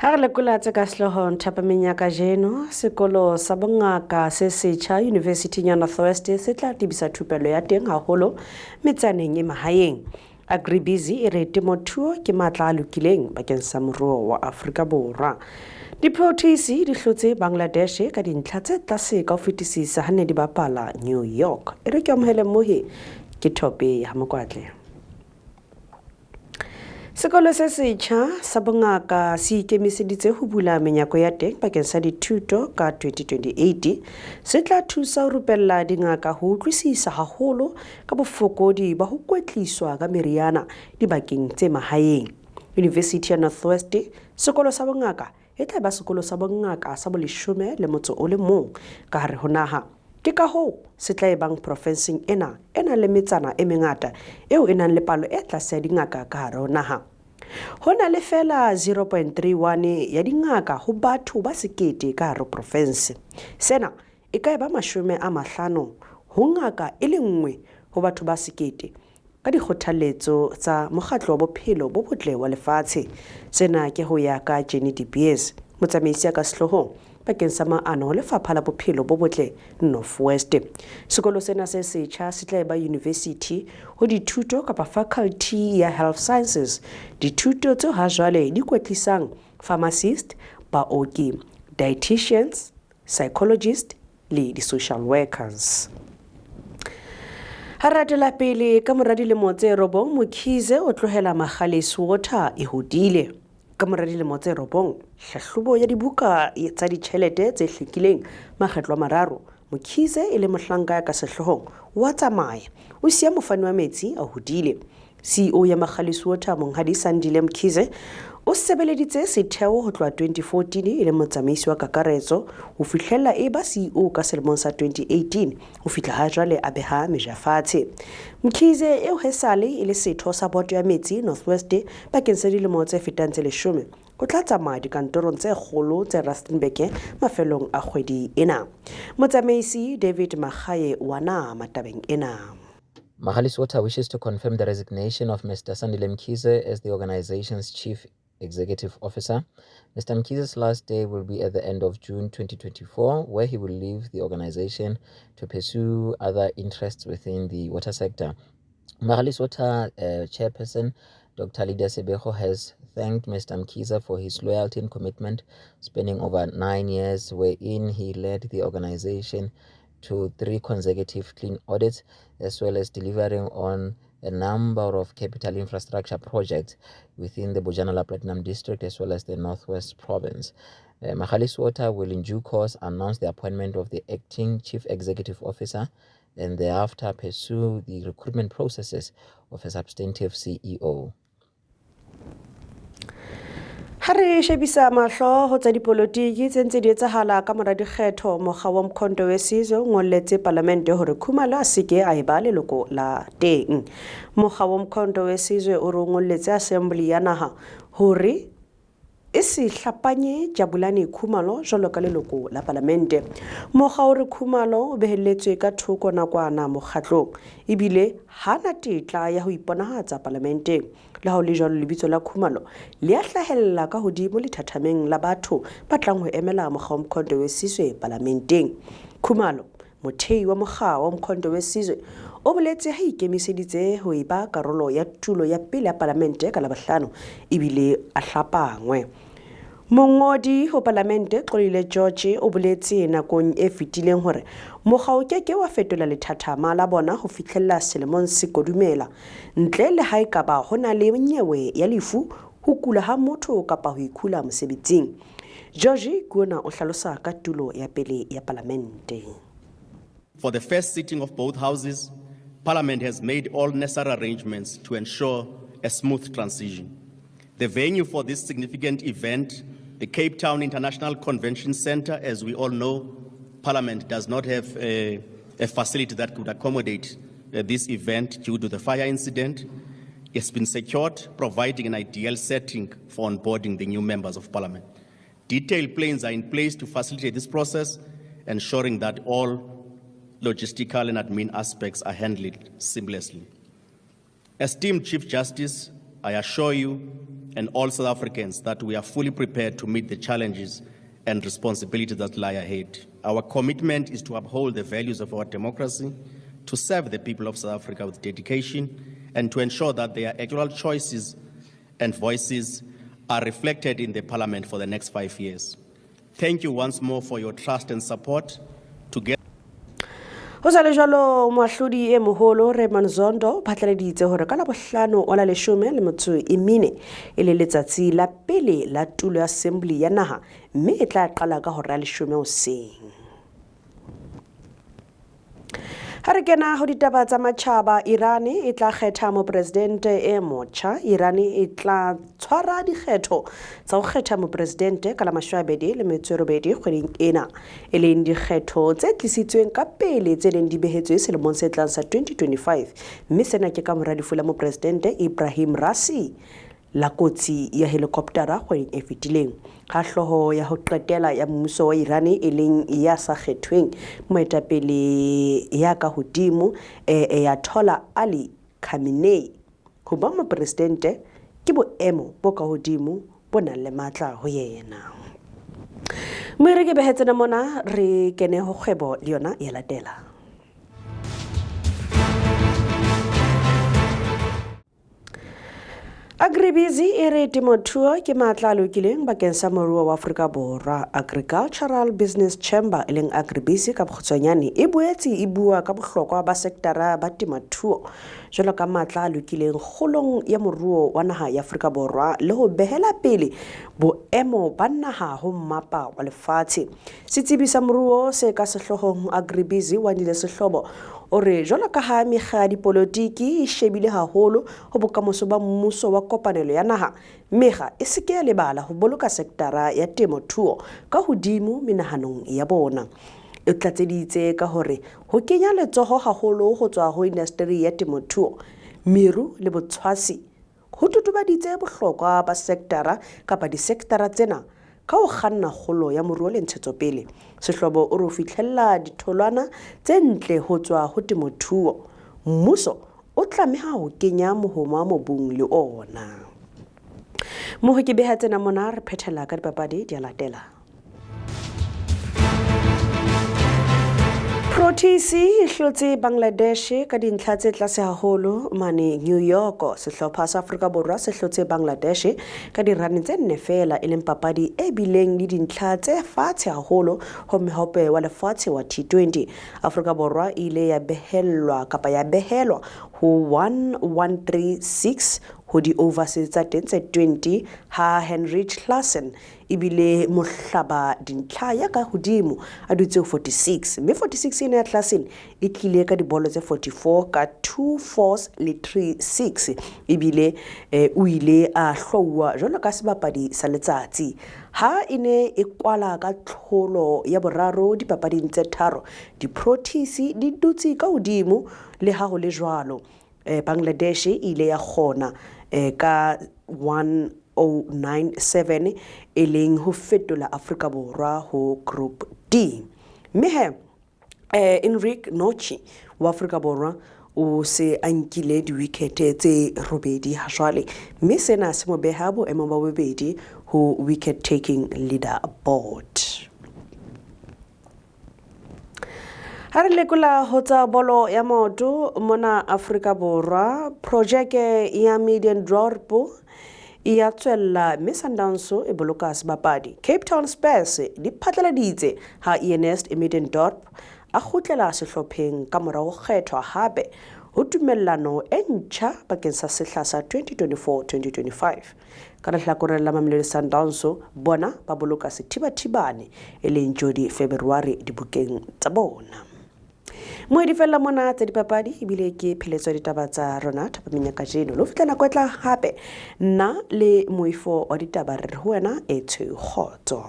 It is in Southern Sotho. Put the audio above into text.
Ha re lekola tse ka sehloohong thapameng ya kajeno, sekolo sa bongaka se setjha Yunivesithing ya North West se tla tebisa thupelo ya teng haholo metsaneng e mahaeng. Agribiz e re temothuo ke matla a lokileng bakeng sa moruo wa Afrika Borwa. Di-Proteas di hlotse Bangladesh ka dintlha tse tlase ka ho fetisisa ha ne di bapala New York. E re ke amohele mmohi ke Thope ya Mokwatle. Sekolo se setjha sa bongaka se ikemiseditse ho bula menyako ya teng bakeng sa dithuto ka 2028. Se tla thusa ho rupella dingaka ho utlwisisa haholo ka bofokodi ba ho kwetliswa ka meriana dibakeng tse mahaeng. University ya North West, sekolo sa bongaka e tla ba sekolo sa bongaka sa boleshome le motso o le mong ka hare ho naha. Ke ka hoo se tla e bang profenseng ena e nang le metsana e mengata eo e nang le palo e tlase ya dingaka ka hare ho naha. Ho na le feela 0.31 ya dingaka ho batho ba sekete ka hare ho profense. Sena e ka eba 50 ho ngaka e le nngwe ho batho ba sekete ka dikgothaletso tsa Mokgatlo wa Bophelo bo Botle wa Lefatshe. Sena ke ho ya ka Jenny de Beers, motsamaisi ya ka sehloohong bakeng sa maano ho Lefapha la Bophelo bo Botle North West. Sekolo sena se setjha se tla eba yunivesithi ho dithuto kapa faculty ya Health Sciences, dithuto tseo ha jwale di kwetlisang pharmacist, baoki, dietitians, psychologist le di-social workers. Ha re ratela pele, ka mora dilemo tse 9 Mkhize o tlohela Magalies Water e hodile. Ka mora dilemo tse 9, hlahlobo ya dibuka tsa ditjhelete tse hlwekileng makgetlo a mararo, Mkhize e le mohlanka ya ka sehloohong wa tsamaya, o siya mofani wa metsi a hodile. CEO ya Magalies Water Monghadi Sandile Mkhize o sebeleditse setheo ho tloha 2014 e le motsamaisi wa kakaretso ho fihlella e ba CEO ka selemong sa 2018 ho fihla ha jwale a beha meja fatshe. Mkhize eo hesale e le setho sa boto ya metsi North West bakeng sa dilemo tse fetang tse 10 o tla tsamaya dikantorong tse kgolo tse Rustenburg mafelong a kgwedi ena. Motsamaisi David Magae wa nama tabeng ena. Magalies Water wishes to confirm the resignation of Mr. Sandile Mkhize as the organization's chief executive officer. Mr. Mkhize's last day will be at the end of June 2024, where he will leave the organization to pursue other interests within the water sector. Magalies Water chairperson Dr. Lydia Sebego has thanked Mr. Mkhize for his loyalty and commitment, spanning over 9 years, wherein he led the organization to 3 consecutive clean audits, as well as delivering on a number of capital infrastructure projects within the Bojanala Platinum District as well as the Northwest Province. Magalies Water will in due course announce the appointment of the acting chief executive officer and thereafter pursue the recruitment processes of a substantive CEO. Ha re shebisa mahlo ho tsa dipolotiki tse ntse di etsahala ka mora dikgetho, mokga wa Mkhonto we Sizwe o ngolletse palamente hore Khumalo a seke a eba leloko la teng. Mokga wa Mkhonto we Sizwe o re o ngolletse assembly ya naha hore e se hlapanye Jabulani Khumalo jwalo ka leloko la palamente. Mokga o re Khumalo o behelletswe ka thoko nakwana mokgatlong ebile hana tetla ya ho iponahatsa palamenteng. Le ha ho le jwalo, lebitso la Khumalo le a hlahella ka hodimo lethathameng la batho ba tlang ho emela mokga wa Mkhonto we Sizwe palamenteng. Khumalo, mothei wa mokga wa Mkhonto we Sizwe, o boletse ha ikemiseditse ho eba karolo ya tulo ya pele ya palamente ka Labohlano ebile a hlapangwe. Mongodi ho palamente Xolile George o boletse nakong e fetileng hore mokga o keke wa fetola lethathama la bona ho fihlella selemong se kodumela, ntle le ha ekaba ho na le nyewe ya lefu, ho kula ha motho kapa ho ikhula mosebetsing. George Kuona o hlalosa ka tulo ya pele ya palamente. For the first sitting of both houses, Parliament has made all necessary arrangements to ensure a smooth transition. The venue for this significant event, the Cape Town International Convention Centre, as we all know, Parliament does not have a facility that could accommodate this event due to the fire incident. It's been secured, providing an ideal setting for onboarding the new members of Parliament. Detailed plans are in place to facilitate this process, ensuring that all logistical and admin aspects are handled seamlessly. Esteemed Chief Justice I assure you and all South Africans that we are fully prepared to meet the challenges and responsibilities that lie ahead. Our commitment is to uphold the values of our democracy, to serve the people of South Africa with dedication, and to ensure that their electoral choices and voices are reflected in the parliament for the next 5 years. Thank you once more for your trust and support. Together, Ho sa le jwalo, moahlodi e moholo Raymond Zondo o phatlaladitse hore ka Labohlano wa la 14 e le letsatsi la pele la tulo ya Assembly ya naha mme e tla qala ka hora ya 10 hoseng. Ha re kena ho ditaba tsa matjhaba, Iran e tla kgetha mopresidente e motjha. Iran e tla tshwara dikgetho tsa ho kgetha mopresidente ka la 28 kgweding ena, e leng dikgetho tse tlisitsweng ka pele tse neng di behetswe selemong se tlang sa 2025, mme sena ke ka mora lefu la mopresidente Ibrahim Raisi la kotsi ya helikoptera kgweding e fetileng. Ha hlooho ya ho qetela ya mmuso wa Iran e leng ya sa kgethweng moetapele ya ka hodimo Ayatollah Ali Khamenei ho ba mopresidente ke boemo bo ka hodimo bo nang le matla ho yena. Moere ke behetsena mona re kene ho kgwebo le yona ya latela. Agribizi e re temothuo ke matla a lokileng bakeng sa moruo wa Afrika Borwa. Agricultural Business Chamber e leng Agribizi ka bokgutshwanyane e boetse e bua ka bohlokwa ba sektara ba temothuo jwalo ka matla a lokileng kgolong ya moruo wa naha ya Afrika Borwa le ho behela pele boemo ba naha ho mmapa wa lefatshe. Setsebi sa moruo se ka sehloohong Agribizi Wandile Sehlobo o re jwalo ka ha mekga ya dipolotiki e shebile haholo ho bokamoso ba mmuso wa kopanelo ya naha, mekga e se ke ya lebala ho boloka sektara ya temothuo ka hodimo menahanong ya bona. E tlatseditse ka hore ho kenya letsoho haholo ho tswa ho indasteri ya temothuo, meru le botshwasi ho totobaditse bohlokwa ba sektara kapa disektara tsena ka ho kganna kgolo ya moruo le ntshetsopele. Sehlobo o re ho fihlella ditholwana tse ntle ho tswa ho temothuo, mmuso o tlameha ho kenya mohoma mobung le ona. Moho ke beha tsena mona re phethela ka dipapadi di a latela. Proteas e hlotse Bangladesh ka dintlha tse tlase haholo mane New York. Sehlopha sa Afrika Borwa se hlotse Bangladesh ka dirane tse 4 feela, e leng papadi e bileng le dintlha tse fatshe haholo ho mehope wa lefatshe wa T20. Afrika Borwa e ile ya behellwa kapa ya behelwa ho 1136 ho di-overs tsa teng tse 20 ha Heinrich Klaasen ebile mohlaba dintlha ya ka hodimo a dutse ho 46, mme 46 ena ya Klaasen e tlile ka dibolo tse 44 ka 2 fours le 3 6, ebile o ile a hlwauwa jwalo ka sebapadi sa letsatsi. Ha e ne e kwala ka tlholo ya boraro dipapading tse 3, di-Proteas di dutse ka hodimo. Le ha ho le jwalo, Bangladesh e ile ya kgona ka 1097 e leng ho fetola Afrika Borwa ho Group D. Mme he Enrique Nochi wa Afrika Borwa o se a nkile di-wicket tse 8 ha jwale, mme sena se mo beha boemong ba bobedi ho wicket taking leader board. Ha re lekola ho tsa bolo ya maoto mona Afrika Borwa, projeke ya Middendorp e ya tswella mme Sundowns e boloka sebapadi. Cape Town Spurs di phatlaladitse ha Ernest Middendorp a kgutlela sehlopheng ka mora ho kgethwa hape ho tumellano e ntjha bakeng sa sehla sa 2024-2025. Ka lehlakoreng la Mamelodi Sundowns bona ba boloka sethibathibane e leng Jody February dibukeng tsa bona. Moedi fella mona tsa dipapadi ebile ke pheletso ya ditaba tsa rona thapameng ya kajeno. Le ho fihla nako e tla hape nna le moifo wa ditaba re re ho wena e tshweu kgotso.